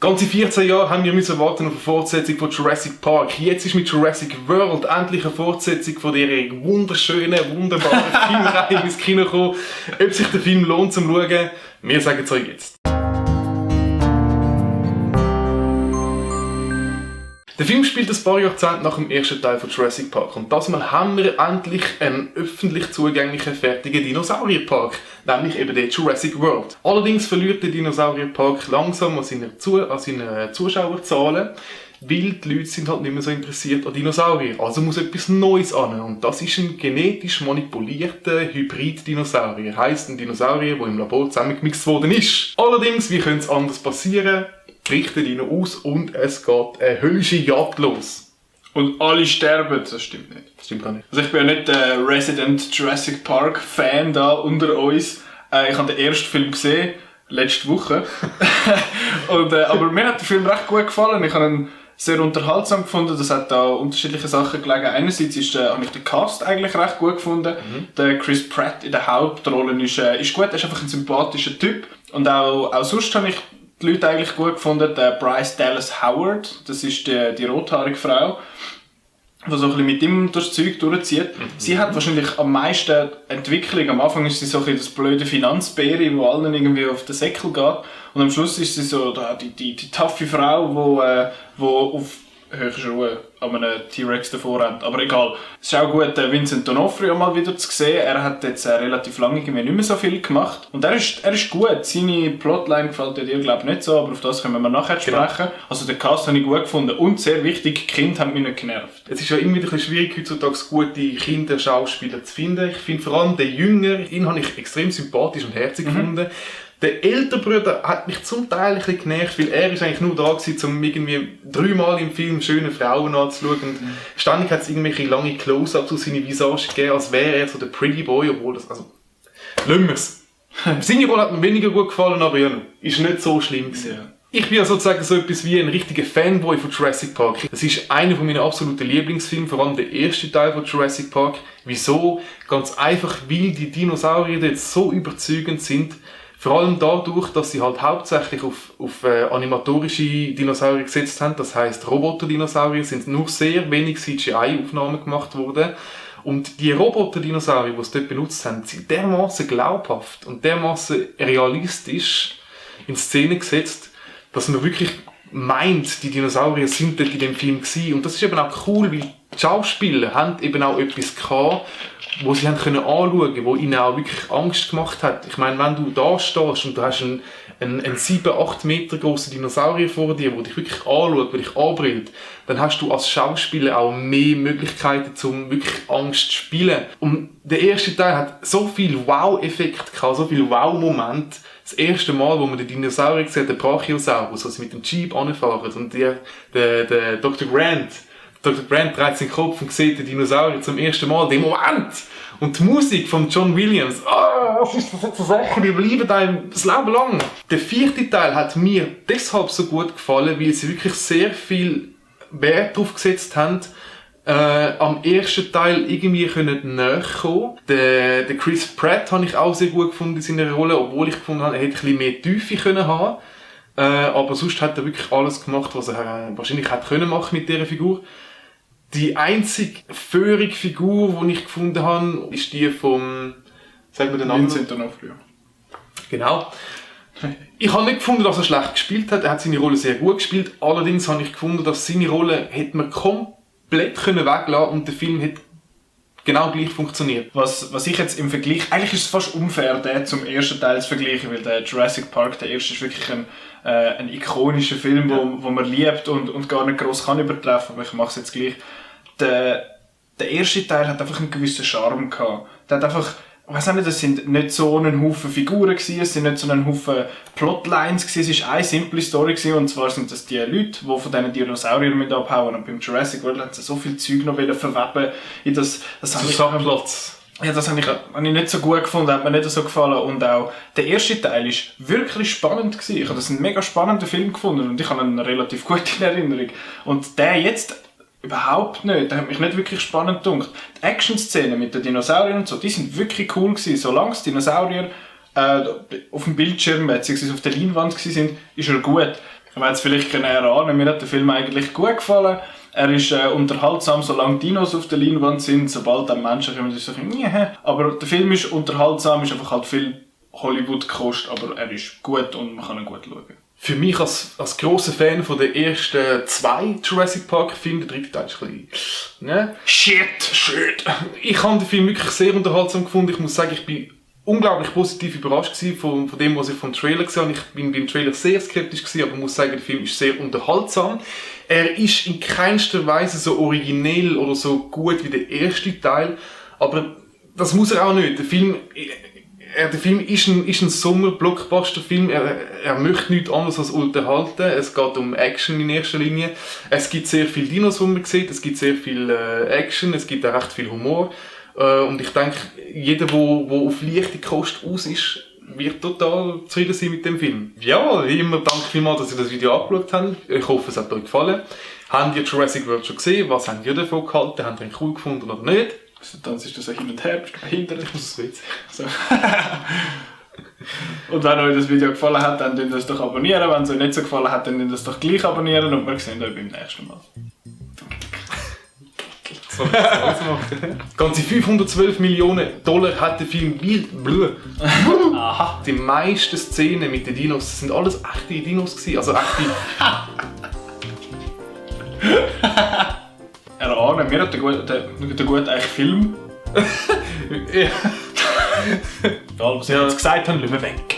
Ganze 14 Jahre haben wir müssen warten auf eine Fortsetzung von Jurassic Park. Jetzt ist mit Jurassic World endlich eine Fortsetzung von dieser wunderschönen, wunderbaren Filmreihe ins Kino gekommen. Ob sich der Film lohnt zum Schauen, wir sagen es euch jetzt. Der Film spielt ein paar Jahrzehnte nach dem ersten Teil von Jurassic Park und das Mal haben wir endlich einen öffentlich zugänglichen, fertigen Dinosaurierpark, nämlich eben den Jurassic World. Allerdings verliert der Dinosaurierpark langsam an seinen Zuschauerzahlen, weil die Leute sind halt nicht mehr so interessiert an Dinosaurier. Also muss etwas Neues an und das ist ein genetisch manipulierter Hybrid-Dinosaurier. Heisst ein Dinosaurier, der im Labor zusammengemixt worden ist. Allerdings, wie könnte es anders passieren? Bricht der Dino aus und es geht eine höllische Jagd los. Und alle sterben, das stimmt nicht. Das stimmt gar nicht. Also ich bin ja nicht der Resident Jurassic Park Fan da unter uns. Ich habe den ersten Film gesehen, letzte Woche. Aber mir hat der Film recht gut gefallen. Ich habe ihn sehr unterhaltsam gefunden. Das hat da unterschiedliche Sachen gelegen. Einerseits habe ich den Cast eigentlich recht gut gefunden. Der Chris Pratt in der Hauptrolle ist gut. Er ist einfach ein sympathischer Typ. Und auch sonst habe ich die Leute eigentlich gut gefunden. Der Bryce Dallas Howard, das ist die rothaarige Frau, die so ein bisschen mit ihm durchs Zeug durchzieht. Sie hat wahrscheinlich am meisten Entwicklung. Am Anfang ist sie so ein bisschen das blöde Finanzbäri, wo allen irgendwie auf den Säckel geht. Und am Schluss ist sie so die taffe Frau, die auf höchster Ruhe an einem T-Rex davor rennt. Aber egal. Es ist auch gut, Vincent D'Onofrio mal wieder zu sehen. Er hat jetzt relativ lange nicht mehr so viel gemacht. Und er ist gut. Seine Plotline gefällt dir, glaube ich, nicht so, aber auf das können wir nachher sprechen. Genau. Also den Cast habe ich gut gefunden. Und sehr wichtig, die Kinder haben mich nicht genervt. Es ist ja immer wieder ein bisschen schwierig, heutzutage gute Kinderschauspieler zu finden. Ich finde vor allem den Jünger, ihn habe ich extrem sympathisch und herzig gefunden. Der ältere Bruder hat mich zum Teil ein bisschen genervt, weil er ist eigentlich nur da gewesen, um irgendwie 3-mal im Film schöne Frauen anzuschauen. Ständig hat es irgendwelche lange Close-ups auf seine Visage gegeben, als wäre er so der Pretty Boy, obwohl das, also, lassen wir es. Seine Rolle hat mir weniger gut gefallen, aber ja, ist nicht so schlimm gewesen. Yeah. Ich bin ja sozusagen so etwas wie ein richtiger Fanboy von Jurassic Park. Das ist einer meiner absoluten Lieblingsfilme, vor allem der erste Teil von Jurassic Park. Wieso? Ganz einfach, weil die Dinosaurier jetzt so überzeugend sind. Vor allem dadurch, dass sie halt hauptsächlich auf animatorische Dinosaurier gesetzt haben. Das heisst, Roboter-Dinosaurier sind nur sehr wenig CGI-Aufnahmen gemacht worden. Und die Roboter-Dinosaurier, die sie dort benutzt haben, sind dermaßen glaubhaft und dermaßen realistisch in Szene gesetzt, dass man wirklich meint, die Dinosaurier sind dort in dem Film gewesen. Und das ist eben auch cool, weil die Schauspieler haben eben auch etwas gehabt, wo sie haben können anschauen, wo ihnen auch wirklich Angst gemacht hat. Ich meine, wenn du da stehst und du hast einen 7-8 Meter grossen Dinosaurier vor dir, der dich wirklich anschaut, der dich anbrillt, dann hast du als Schauspieler auch mehr Möglichkeiten, um wirklich Angst zu spielen. Und der erste Teil hat so viel Wow-Effekt gehabt, so viel Wow-Moment. Das erste Mal, wo man den Dinosaurier sieht, den Brachiosaurus, wo sie mit dem Jeep anfahren und der Dr. Grant dreht seinen Kopf und sieht den Dinosaurier zum ersten Mal, den Moment! Und die Musik von John Williams, das ist so Sachen, die bleiben einem das Leben lang. Der 4. Teil hat mir deshalb so gut gefallen, weil sie wirklich sehr viel Wert darauf gesetzt haben, am ersten Teil irgendwie näher kommen. Den Chris Pratt habe ich auch sehr gut gefunden in seiner Rolle, obwohl ich gefunden habe, er hätte ein bisschen mehr Tiefe können haben. Aber sonst hat er wirklich alles gemacht, was er wahrscheinlich hätte können machen mit dieser Figur. Die einzige föhrige Figur, die ich gefunden habe, ist die vom, sag mir den Namen. Vincent D'Onofrio. Genau. Ich habe nicht gefunden, dass er schlecht gespielt hat. Er hat seine Rolle sehr gut gespielt. Allerdings habe ich gefunden, dass seine Rolle hätte man komplett weglassen können und der Film hätte genau gleich funktioniert. Was ich jetzt im Vergleich, eigentlich ist es fast unfair, den zum ersten Teil zu vergleichen, weil der Jurassic Park, der erste, ist wirklich ein ikonischer Film, wo man liebt und gar nicht gross kann übertreffen, aber ich mache es jetzt gleich. Der erste Teil hat einfach einen gewissen Charme gehabt. Der hat einfach, ich weiss nicht, es sind nicht so ein Haufen Figuren gewesen, es sind nicht so ein Haufen Plotlines gewesen, es war eine simple Story gewesen, und zwar sind das die Leute, die von diesen Dinosauriern mit abhauen, und beim Jurassic World haben sie so viel Zeug noch verweben in das Zusammenplatz. Ja, das habe ich nicht so gut gefunden, hat mir nicht so gefallen, und auch der erste Teil war wirklich spannend gewesen. Ich habe das einen mega spannenden Film gefunden und ich habe ihn relativ gut in Erinnerung. Und der jetzt überhaupt nicht, der hat mich nicht wirklich spannend gedacht. Die Action-Szenen mit den Dinosauriern und so, die sind wirklich cool gewesen. Solange die Dinosaurier auf dem Bildschirm bzw. auf der Leinwand waren, ist er gut. man hat es vielleicht erahnen, mir hat der Film eigentlich gut gefallen. Er ist unterhaltsam, solange Dinos auf der Leinwand sind. Sobald dann Menschen kommen, ist es so ein bisschen, aber der Film ist unterhaltsam, ist einfach halt viel Hollywood gekostet, aber er ist gut und man kann ihn gut schauen. Für mich als grosser Fan von den ersten 2 Jurassic Park-Filmen, der dritte Teil ist ein bisschen... Ne? Shit! Ich habe den Film wirklich sehr unterhaltsam gefunden. Ich muss sagen, ich bin unglaublich positiv überrascht von dem, was ich vom Trailer gesehen habe. Ich bin beim Trailer sehr skeptisch gewesen, aber ich muss sagen, der Film ist sehr unterhaltsam. Er ist in keinster Weise so originell oder so gut wie der erste Teil, aber das muss er auch nicht. Der Film ist ein Sommer-Blockbuster-Film. Er möchte nichts anderes als unterhalten. Es geht um Action in erster Linie. Es gibt sehr viele Dinos, die man sieht. Es gibt sehr viel Action. Es gibt auch recht viel Humor. Und ich denke, jeder, der auf leichte Kost aus ist, wird total zufrieden sein mit dem Film. Ja, wie immer, danke vielmals, dass ihr das Video angeschaut habt. Ich hoffe, es hat euch gefallen. Habt ihr Jurassic World schon gesehen? Was habt ihr davon gehalten? Habt ihr ihn cool gefunden oder nicht? Dann ist das so hin und her, bist du behindert. Ich muss es witzig. So. Und wenn euch das Video gefallen hat, dann könnt ihr das doch abonnieren. Wenn es euch nicht so gefallen hat, dann könnt ihr das doch gleich abonnieren und wir sehen euch beim nächsten Mal. Ganze $512 Millionen hat der Film die meisten Szenen mit den Dinos, das sind alles echte Dinos gewesen, also echte... Erahnen, mir hat der gut eigentlich Film. Ja. Egal, was ich jetzt gesagt habe, lassen wir weg.